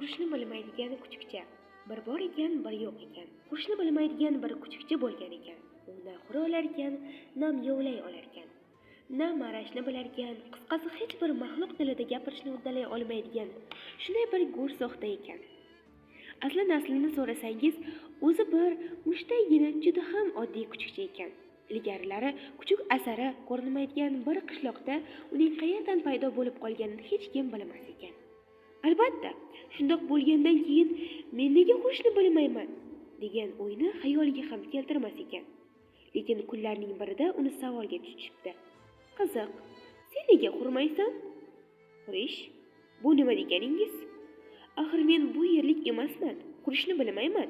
Hurishni bilmaydigan kuchukcha. Bir bor ekan, bir yo'q ekan. Hurishni bilmaydigan bir kuchukcha bo'lgan ekan. U na hura olar ekan, na miyovlay olar ekan, na ma'rashni bilar ekan. Qisqasi, hech bir maxluq tilida gapirishni uddalay olmaydigan shunday bir go'rso'xta ekan. Asli naslini so'rasangiz, o'zi bir mushtdaygina juda ham oddiy kuchukcha ekan. Ilgarilari kuchuk asari ko'rinmaydigan bir qishloqda uning qayerdan paydo bo'lib qolganini hech kim bilmas ekan. Albatta, shundoq bo'lgandan keyin men nega hurishni bilmayman degan o'yni xayoliga ham keltirmas ekan. Lekin kunlarning birida uni savolga tutishibdi. Qiziq, sen nega hurmaysan? Hurish? Bu nima deganingiz? Axir men bu yerlik emasman, hurishni bilmayman.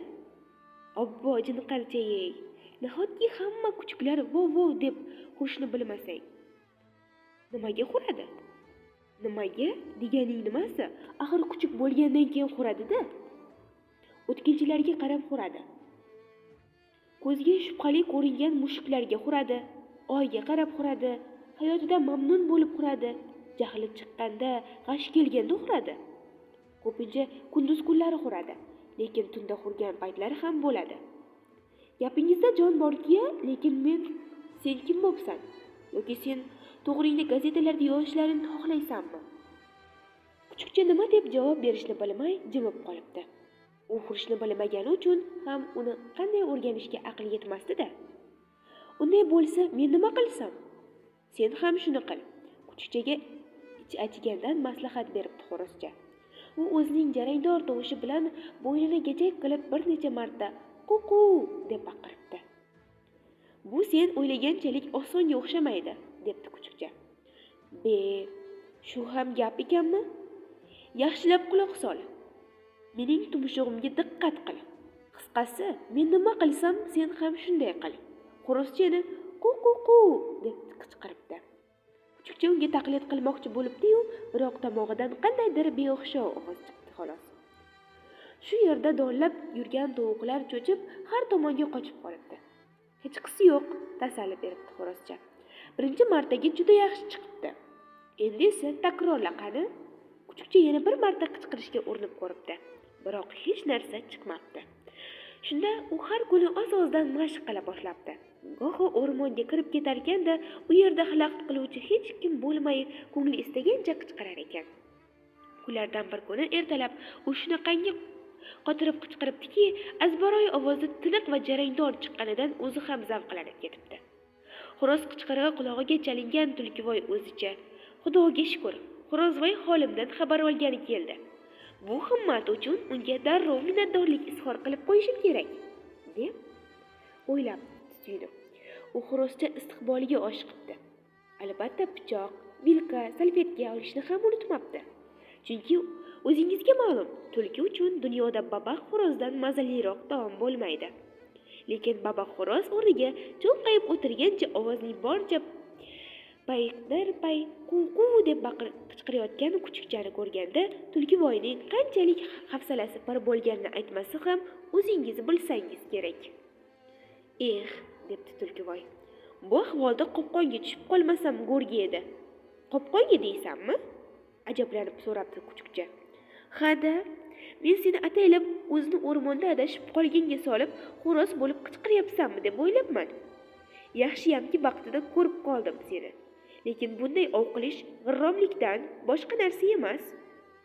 Obbo, jinqarcha-ey, nahotki hamma kuchuklar vov-vov deb hurishni bilmasang? Nimaga huradi? Nimaga deganing nimasi? Axir kuchuk bo'lgandan keyin huradi-da. O'tkinchilarga qarab huradi. Ko'zga shubhali ko'ringan mushuklarga huradi, oyga qarab huradi, hayotidan mamnun bo'lib huradi, jahli chiqqanda, g'ashi kelganda huradi. Ko'pincha kunduz kunlari huradi, lekin tunda hurgan paytlari ham bo'ladi. Gapingizda jon borki-ya, lekin men sen kim bo'psan? Yoki sen to'g'ringni gazetalarda yozishlarini xohlaysanmi? Kuchukcha nima deb javob berishni bilmay jimib qolibdi. U hurishni bilmagani uchun ham uni qanday o'rganishga aqli yetmasdi-da. Unday bo'lsa, men nima qilsam? Sen ham shuni qil. Kuchukchaga ich achigandan maslahat beribdi xo'rozcha. U o'zining jarangdor tovushi bilan bo'ynini gajak qilib bir necha marta "Ququ" deb baqiribdi. Bu sen o'ylaganchalik osonga o'xshamaydi, debdi kuchukcha. Be, shu ham gap ekanmi? Yaxshilab quloq sol. Mening tumshug'imga diqqat qil. Qisqasi, men nima qilsam, sen ham shunday qil. Xo'rozcha yana "Qu-qu-qu" deb qichqiribdi. Kuchukcha unga taqlid qilmoqchi bo'libdi-yu, biroq tomog'idan qandaydir beo'xshov ovoz chiqdi xolos. Shu yerda donlab yurgan tovuqlar cho'chib, har tomonga qochib qolibdi. Hechqisi yo'q, tasalli beribdi xo'rozcha. Birinchi martaga juda yaxshi chiqibdi. Endi esa takrorla qani? Kuchukcha yana bir marta qichqirishga urinib ko'ribdi, biroq hech narsa chiqmabdi. Shunda u har kuni oz-ozdan mashq qila boshlabdi. Goho o'rmonga kirib ketarkan-da, u yerda xalaqit qiluvchi hech kim bo'lmay, ko'ngli istagancha qichqirar ekan. Kunlardan bir kuni ertalab u shunaqangi qotirib qichqiribdiki, azbaroyi ovozi tiniq va jarangdor chiqqanidan o'zi ham zavqlanib ketibdi. Xo'roz qichqirig'i qulog'iga chalingan tulkivoy o'zicha: "Xudoga shukur, xo'rozvoy holimdan xabar olgani keldi. Bu himmat uchun unga darrov minnatdorlik izhor qilib qo'yishim kerak", deb o'ylab suyunib, u xo'rozcha istiqboliga oshiqibdi. Albatta, pichoq, vilka, salfetka olishni ham unutmabdi. Chunki o'zingizga ma'lum, tulki uchun dunyoda babax xo'rozdan mazaliroq taom bo'lmaydi. Lekin babax xo'roz o'rniga cho'nqayib o'tirgancha ovozning boricha paydarpay "Ququ" deb qichqirayotgan kuchukchani ko'rganda tulkivoyning qanchalik hafsalasi pir bo'lganini aytmasa ham o'zingiz bilsangiz kerak. "Eh", debdi tulkivoy. "Bu ahvolda qopqonga tushib qolmasam go'rga edi." "Qopqonga deysanmi?" ajablanib so'rabdi kuchukcha. "Ha-da, men seni ataylab o'zini o'rmonda adashib qolganga solib, xo'roz bo'lib qichqiryapsanmi deb o'ylabman. Yaxshiyamki vaqtida ko'rib qoldim seni. Lekin bunday ov qilish g'irromlikdan boshqa narsa emas.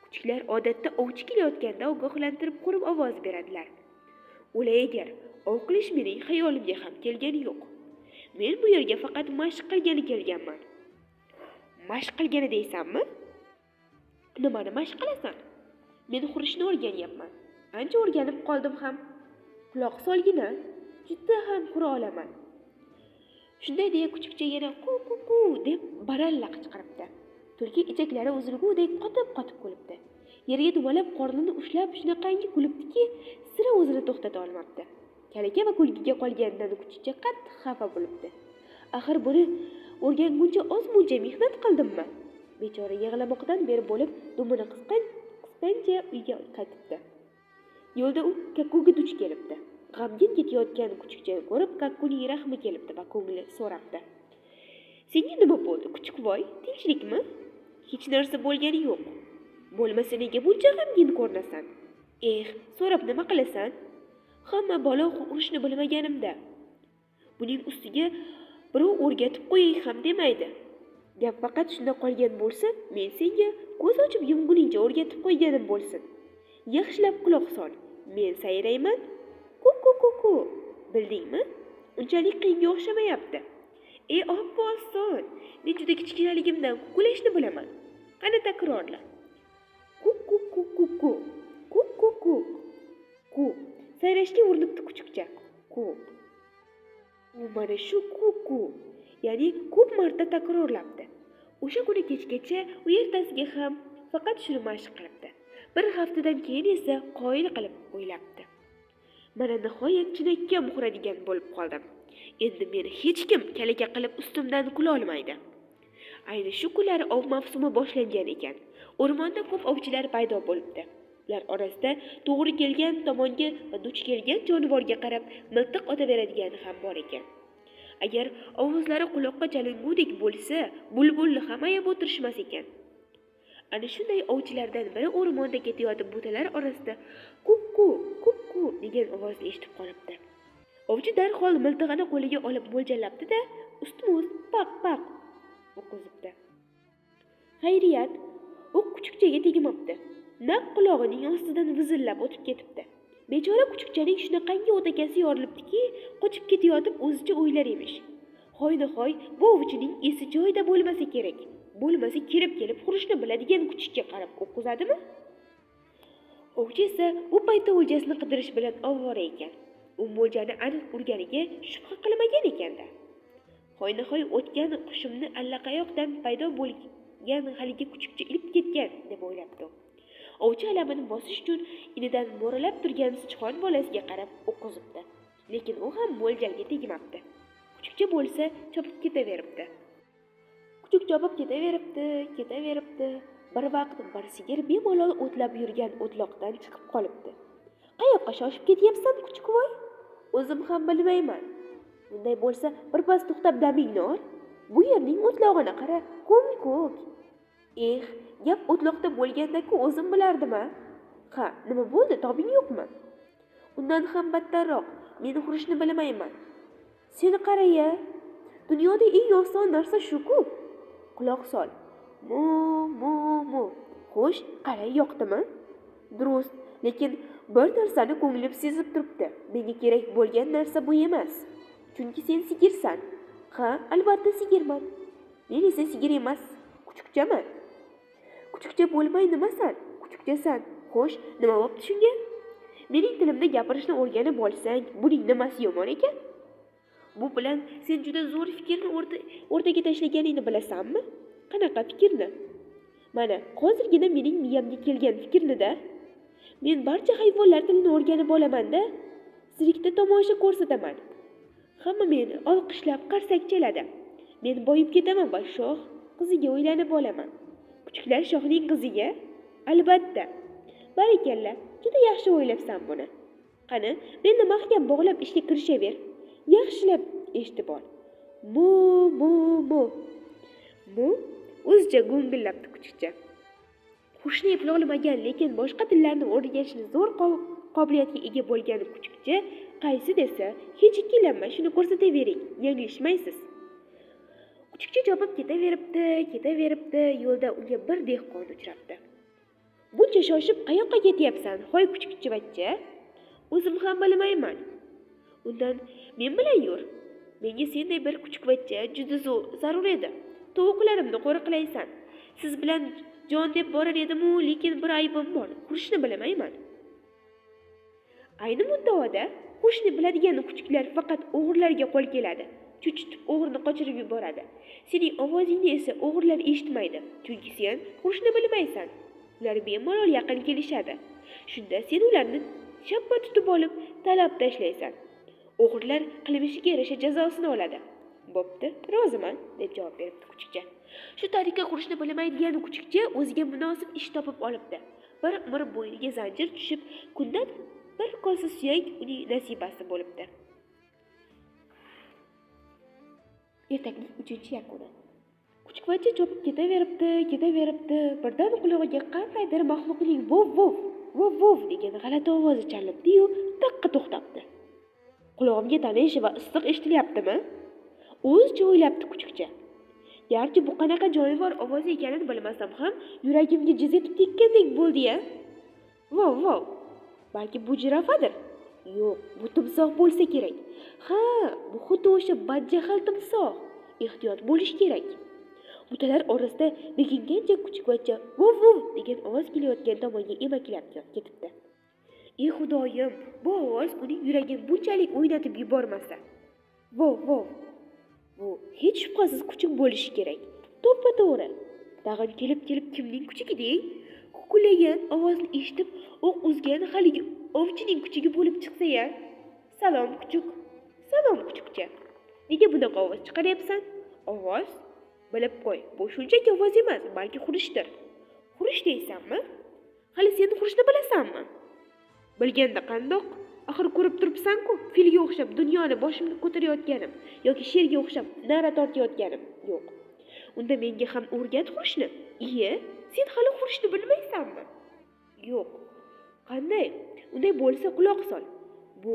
Kuchuklar odatda ovchi kelayotganda ogohlantirib hurib ovoz beradilar. O'lay agar, ov qilish mening xayolimga ham kelgani yo'q. Men bu yerga faqat mashq qilgani kelganman." "Mashq qilgani deysanmi? Nimani mashq qilasan?" "Men hurishni o'rganyapman. Ancha o'rganib qoldim ham. Quloq solgina, juda ham hura olaman." Shunday deya kuchukcha yana "Qu-qu-qu" deb baralla qichqiribdi. Tulki ichaklari uzilgudek qotib-qotib kulibdi. Yerga dumalab qornini ushlab shunaqangi kulibdiki, sira o'zini to'xtata olmabdi. Kalaka va kulgiga qolganidan kuchukcha qattiq xafa bo'libdi. Axir buni o'rganguncha oz-muncha mehnat qildimmi? Bechora yig'lamoqdan beri bo'lib, dumini qisqancha uyga qaytibdi. Yo'lda u kakkuga duch kelibdi. G'amgin ketayotgan kuchukchani ko'rib, kakkuning rahmi kelibdi va ko'ngli so'rabdi. "Senga nima bo'ldi, kuchukvoy? Tinchlikmi?" "Hech narsa bo'lgani yo'q." Bo'lmasa nega buncha g'amgin ko'rinasan? Eh, so'rab nima qilasan? Hamma bola hurishni bilmaganimda. Buning ustiga birov o'rgatib qo'yay ham demaydi. Gap faqat shunda qolgan bo'lsa, men senga ko'z ochib yumguningcha o'rgatib qo'yganim bo'lsin. Yaxshilab quloq sol. Men sayrayman. Ku-ku-ku-ku. Bildingmi? Unchalik qiyinga o'xshamayapti. Ey, oppo oson. Men juda kichkinaligimdan kukulashni bilaman. Qani takrorla. Ku-ku-ku-ku-ku. Ku-ku-ku. Ku. Sayrashga urinibdi kuchukcha. Ku. U mana shu ku-ku, ya'ni ko'p marta takrorlabdi. O'sha kuni kechgacha u ertasiga ham faqat shuni mashq qilibdi. Bir haftadan keyin esa qoyil qilib o'ylabdi. Mana nihoyat chinakka muhradigan bo'lib qoldim. Endi meni hech kim kalaka qilib ustimdan kula olmaydi. Ayni shu kunlari ov mavsumi boshlangan ekan. O'rmonda ko'p ovchilar paydo bo'libdi. Ular orasida to'g'ri kelgan tomonga va duch kelgan jonivorga qarab miltiq otaveradigan ham bor ekan. Agar ovozlari quloqqa chalingudek bo'lsa, bulbulni ham ayab o'tirishmas ekan. Ana shunday ovchilardan biri o'rmonda ketayotib butalar orasida kuk-ku, kuk-ku degan ovozni eshitib qolibdi. Ovchi darhol miltig'ini qo'liga olib mo'ljallabdi-da, ustma-ust paq-paq o'qizibdi. Xayriyat, o'q kuchukchaga tegmabdi. Naq qulog'ining ostidan vizillab o'tib ketibdi. Bechora kuchukchaning shunaqangi o'takasi yorilibdiki, qochib ketayotib o'zicha o'ylar emish. Hoynahoy bu ovchining esi joyida bo'lmasa kerak. Bo'lmasa kelib-kelib hurishni biladigan kuchukka qarab o'qizadimi? Ovchi esa bu paytda o'ljasini qidirish bilan ovora ekan. U mo'ljani aniq urganiga shubha qilmagan ekanda. Hoynahoy o'tgan qushimni allaqayoqdan paydo bo'lgan haligi kuchukcha ilib ketgan deb o'ylabdi. Ovchi alamini bosish uchun inidan mo'ralab turgan sichqon bolasiga qarab o'qizibdi. Lekin u ham mo'ljalga tegmabdi. Kuchukcha bo'lsa chopib ketaveribdi. Kuchuk chopib ketaveribdi, ketaveribdi. Bir vaqt bir sigir bemalol o'tlab yurgan o'tloqdan chiqib qolibdi. Qayoqqa shoshib ketyapsan, kuchukvoy? O'zim ham bilmayman. Bunday bo'lsa, birpas to'xtab damingni ol. Bu yerning o'tlog'ini qara, ko'm-ko'k. Eh, gap o'tloqda bo'lganda-ku o'zim bilardim-a. Ha, nima bo'ldi, tobing yo'qmi? Undan ham battarroq, men hurishni bilmayman. Seni qara-ya, dunyoda eng oson narsa shu-ku. Quloq sol. Mo, mo, mo. Xo'sh, qalay yoqdimi? Durust, lekin bir narsani ko'nglim sezib turibdi. Menga kerak bo'lgan narsa bu emas. Chunki sen sigirsan. Ha, albatta sigirman. Men esa sigir emas, kuchukchaman. Kuchukcha bo'lmay nimasan? Kuchukchasan. Xo'sh, nima bo'pti shunga? Mening tilimda gapirishni o'rganib olsang, buning nimasi yomon ekan? Bu bilan sen juda zo'r fikrni o'rtaga tashlaganingni bilasanmi? Qanaqa fikrni? Mana, hozirgina mening miyamga kelgan fikrni-da. Men barcha hayvonlar tilini o'rganib olaman-da, sirkda tomosha ko'rsataman. Hamma meni olqishlab qarsak chaladi. Men boyib ketaman va shoh qiziga uylanib olaman. Kuchuklar shohning qiziga? Albatta. Barakalla, juda yaxshi o'ylabsan buni. Qani, meni mahkam bog'lab ishga kirishaver. Yaxshilab eshitib ol. Mo, mo, mo. Mo o'zicha go'ngillabdi kuchukcha. Hushni eplolmagan, lekin boshqa tillarni o'rganishni zo'r qobiliyatga ega bo'lgan kuchukcha qaysi desa, hech ikkilanmay shuni ko'rsatavering, yanglishmaysiz. Kuchukcha chopib ketaveribdi, ketaveribdi, yo'lda unga bir dehqon uchrabdi. Buncha shoshib qayoqqa ketyapsan, hoy kuchukchivachcha? O'zim ham bilmayman. Undan men bilan yur. Menga senday bir kuchukvachcha juda zarur edi. Tovuqlarimni qo'riqlaysan. Siz bilan jon deb borar edim-u, lekin bir aybim bor. Hurishni bilmayman. Ayni muddaoda hurishni biladigan kuchuklar faqat o'g'rilarga qo'l keladi. Cho'chitib o'g'rini qochirib yuboradi. Sening ovozingni esa o'g'rilar eshitmaydi, chunki sen hurishni bilmaysan. Ular bemalol yaqin kelishadi. Shunda sen ularni shappa tutib olib talab tashlaysan. O'g'rilar qilmishiga yarasha jazosini oladi. Bo'pti, roziman, deb javob beribdi kuchukcha. Shu tariqa hurishni bilmaydigan kuchukcha o'ziga munosib ish topib olibdi. Bir umr bo'yniga zanjir tushib, kundan bir kosa suyak uning nasibasi bo'libdi. Ertakning 3-yakuni. Kuchukvachcha chopib ketaveribdi, ketaveribdi. Birdan qulog'iga qandaydir maxluqning vov vov, vov vov degan g'alati ovozi chalinibdi-yu, taqqa to'xtabdi. Qulog'imga tanish va issiq eshitilyaptimi? O'zicha o'ylabdi kuchukcha. Garchi bu qanaqa jonivor ovozi ekanini bilmasam ham, yuragimga jiz etib tekkandek bo'ldi-ya. Vov vov. Balki bu jirafadir? Yo'q, bu timsoh bo'lsa kerak. Ha, bu xuddi o'sha badjahl timsoh. Ehtiyot bo'lish kerak. Butalar orasida bekingancha kuchukvachcha vov vov degan ovoz kelayotgan tomonga emaklab ketibdi. Ey xudoyim, bu ovoz uning yuragini bunchalik o'ynatib yubormasa. Vov vov. Bu hech shubhasiz kuchuk bo'lishi kerak. To'ppa-to'g'ri. Tag'in kelib-kelib kimning kuchugi deng? Kukullagan ovozni eshitib, o'q uzgan haligi ovchining kuchugi bo'lib chiqsa-ya. Salom kuchuk. Salom kuchukcha. Nega bunaqa ovoz chiqaryapsan? Ovoz? Bilib qo'y, bu shunchaki ovoz emas, balki hurishdir. Hurish deysanmi? Hali sen hurishni bilasanmi? Bilganda qandoq? Axir ko'rib turibsan-ku, filga o'xshab dunyoni boshimga ko'tarayotganim yoki sherga o'xshab na'ra tortayotganim yo'q. Unda menga ham o'rgat hurishni. Iye, sen hali hurishni bilmaysanmi? Yo'q. Qanday? Unday bo'lsa quloq sol. Bu